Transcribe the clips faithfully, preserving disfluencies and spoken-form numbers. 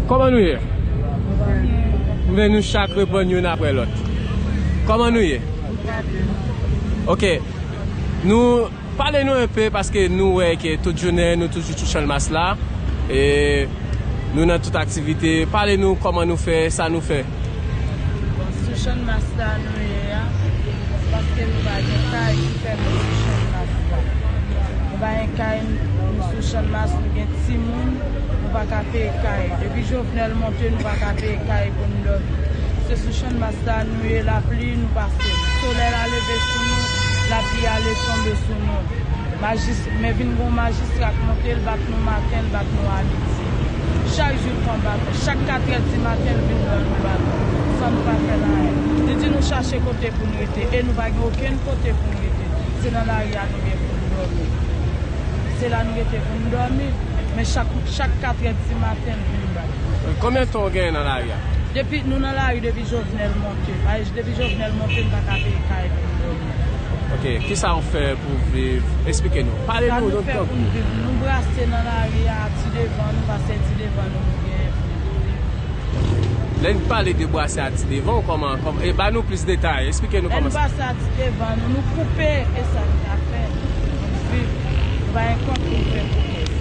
Kòman nou ye? Men nou chak reponn youn apre lòt. Kòman nou ye? Ok. Nou pale nou enpe paske nou wè ke tout jounen nou toujou sou Channmas la. E nou nan tout aktivite. Pale nou kòman nou fè, sa nou fè. Bon, sou Channmas la nou ye a, se paske nou pa gen kay ki fè nou sou Channmas la. Nou pa gen kay, nou sou Channmas, nou gen timoun, nou pa ka peye kay. Depi Jovenel monte, nou pa ka peye kay pou nou dòmi. Se sou Channmas la nou ye, lapli nou pase. Solèy la leve sou nou, lapli ale tonbe sou nou. Majis-, men vin gon majistra k monte, l bat nou maten, l bat nou amidi. Chak jou l pran baton. Chak katrè di maten, l vin ban nou baton. San nou pa fè l anyen. Li di nou chache kote pou n rete. E nou pa gen okenn kote pou n rete. Se nan lari a nou gen pou n dòmi. Se la nou rete pou n dòmi. Men chak, chak katrè di maten, l vin bat. Konbyen tan w genyen nan lari a? Depi, nou nan lari depi Jovenel monte. Depi Jovenel monte, m pa ka peye kay pou m dòmi. Ok, kisa w fè pou viv? Esplike nou. Pale nou. Sa nou fè pou n viv? Nou brase nan lari a, ti devan nou, paske ti devan nou, nou genyen pou nou viv. Lè n pale de brase a ti devan, kòman, kòman, e ba nou plis detay, esplike nou kòman sa. Lè n brase a ti devan nou, nou koupe, e sa nou ka fè pou n viv. Nou pa gen kont pou n fè pou kès.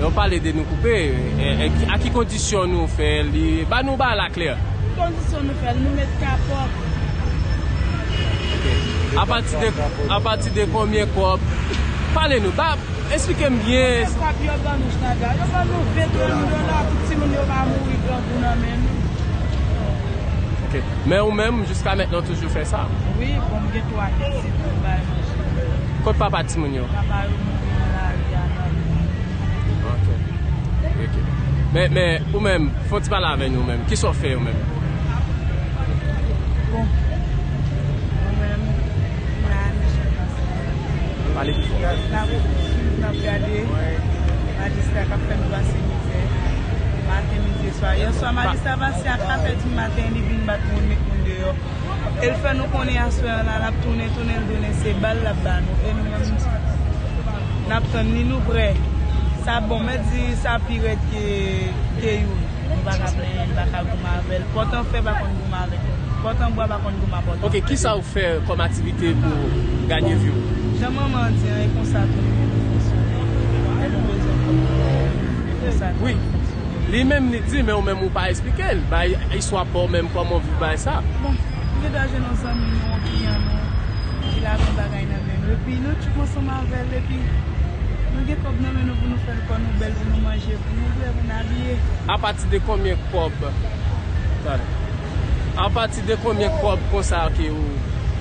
Lè w pale de nou koupe, e, e, a ki kondisyon nou fè li? Ba nou ba la klè. Kondisyon nou fè l, nou met kapòt. Ok. Apati de, apati de konbyen kòb? Pale nou, ba, esplike m byen. Konbyen kòb yo ban nou, Chinagaz? Yo ban nou ven dola, pou timoun yo pa mouri grangou nan men nou. Ok. Men ou menm, jiska mentnan, w toujou fè sa? Wi, bon, m gen twa pitit, m bay manje. Kot papa timoun yo? Papa yo mouri nan lari a, nan. Ok. Ok. Men, men, ou menm, fè yon ti pale avè nou menm. Kisa w fè ou menm? Bon. Mwen menm, m la nan Channmas. Pale pi fò. N ap swiv, n ap gade. Majistra k ap fè nou pase mizè. Maten, midi, swa. Yè swa, majistra pase a katè di maten, li vin bat moun, met moun deyò. E l fè nou konnen aswè a la, l ap tounen, tounen, l tounen, se bal l ap ba nou. E nou menm, n ap tann li, nou prè. Sa bon, mèt di sa pi rèd ke, ke youri. Nou pa ka plenyen, nou pa ka goumen avè l. Pòt an fè pa konn goumen avèk pòt an bwa, pa konn goumen a pòt an fè. Ok, kisa w fè kòm aktivite pou gade vi w? Jan manman an di an, e konsa tou nou fonksyone. Lè nou bezwen kòb, e konsa tou nou fonksyone. Wi. Li menm li di, men ou menm ou pa esplike l. Bay istwa pa w menm, kòman w viv bay sa. Bon, nou gen dwa jwenn yon zanmi nou, yon kliyan nou, ki la gen bagay nan men nou. Epi nou tchoup ansanm avè l, epi nou gen kòb nan men nou pou nou fè l kò nou bèl, pou nou manje, pou nou bwè, pou n abiye. Apati de konbyen kòb? Tande. Apati de konbyen kòb konsa ke ou,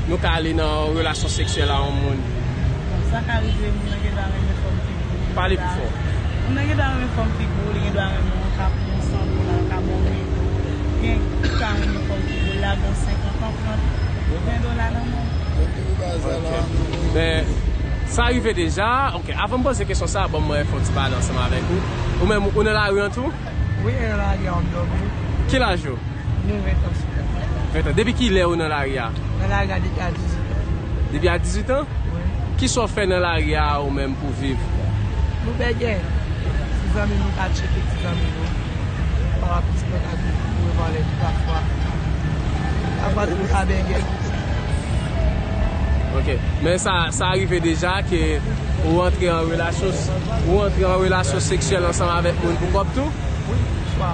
nou ka ale nan relasyon seksyèl a yon moun? Bon, sa ka rive, moun nan gen dwa renmen fòm figi w. Pale pi fò. Moun nan gen dwa renmen fòm figi w, li gen dwa renmen yon kapon, san dola, kapon ven dola. Gen ki ka renmen fòm figi w, lage yon senkant an, pran ven dola nan men w. Ok. Men, sa rive deja. Ok, avan m poze kesyon sa, ban mwen fè yon ti pale ansanm avèk ou. Ou menm, ou nan lari an tou? Wi, nan lari a, m dòmi. Ki laj ou? Gen ven tan sou tèt mwen. Ven tan. Depi kilè ou nan lari a? Nan lari a depi a dizuit an. Depi a dizuit an? Wi. Kisa w fè nan lari a ou menm pou viv? Nou bègè. Ti zanmi nou ka tcheke ti zanmi nou. Papa pitit mwen ka di pou revalè tout afwa. Afwa tou nou ka bègè. Ok. Men sa, sa rive deja ke ou antre an relasyon, ou antre an relasyon seksyèl ansanm avèk moun pou kòb tou? Wi, swa.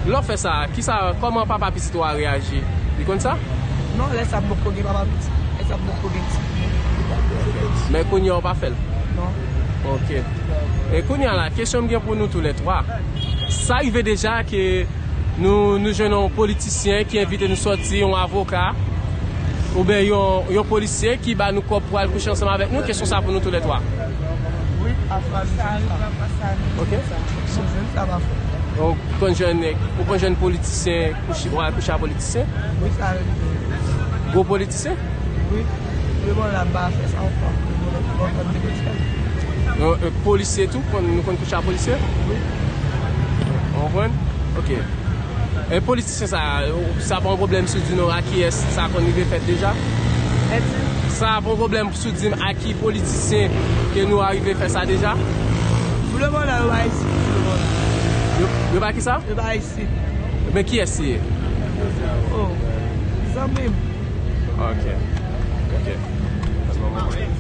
Lè w fè sa, kisa, kòman papa pitit ou a reyaji? Li konn sa? Non, lè sa m poko gen papa pitit. Lè sa m poko gen timoun. Men kounye a ou pa fè l? Non. Ok. E kounye a la, kesyon m gen pou nou toulètwa. Sa rive deja ke nou, nou jwenn yon politisyen ki envite nou sòti, yon avoka, oubyen yon, yon polisye ki ba nou kòb pou al kouche ansanm avèk nou? Kesyon sa pou nou toulètwa. Wi, afwa nou jwenn sa. Ok. Nou jwenn sa pafwa. Ou konn jwenn, ou konn jwenn politisyen kouche, ou al kouche a politisyen? Wi, sa rive. Gwo politisyen? Wi. Wi, bon, la ba fè sa ankò. Bon, fè de politisyen. Non, e, polisye tou, konn, nou konn kouche a polisye? Wi. Ou konprann? Ok. E politisyen sa, sa pa yon pwoblèm si w di non a kiyès sa konn rive fèt deja? Sa pa yon pwoblèm si w di m a ki politisyen ke nou arive fè sa deja? Pou le moman, nou pa isit, pou le moman. Yo, yo bay kisa? Yo bay isit. Men kiyès li ye? Oh, zanmi m. Ok. Ok.